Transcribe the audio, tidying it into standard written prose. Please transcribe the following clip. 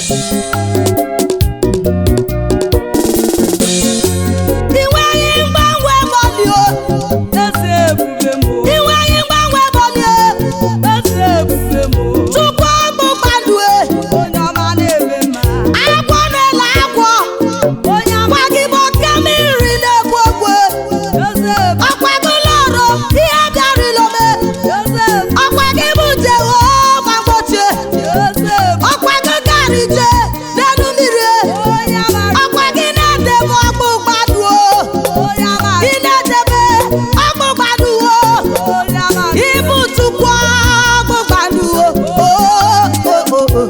I nweghị mgbanwe mọlio. Eze ebube m o. I nweghị mgbanwe mọlio. Eze ebube m o. Chukwu ọgbụgbandụ e. Onye ọma na-eme mma. Agwọ na-ele agwọ. Onye ọma. Gwa gị bụ oke mmiri na-egbu ogbu. Eze ebube. Ọkwa gị lọrọ ihe bịara ilome. Eze ebube. Ọkwa gị bụ Jehova mgbochie. Eze ebube. Ọkwa gị gara ije n'elu mmiri. Onye amara. Ọkwa gị na-edebe ọgbụgbandụ o. Onye amara. Ị na-edebe ọgbụgbandụ o. Onye amara. Ịbụ Chukwu ọgbụgbandụ o. O, o, o, o.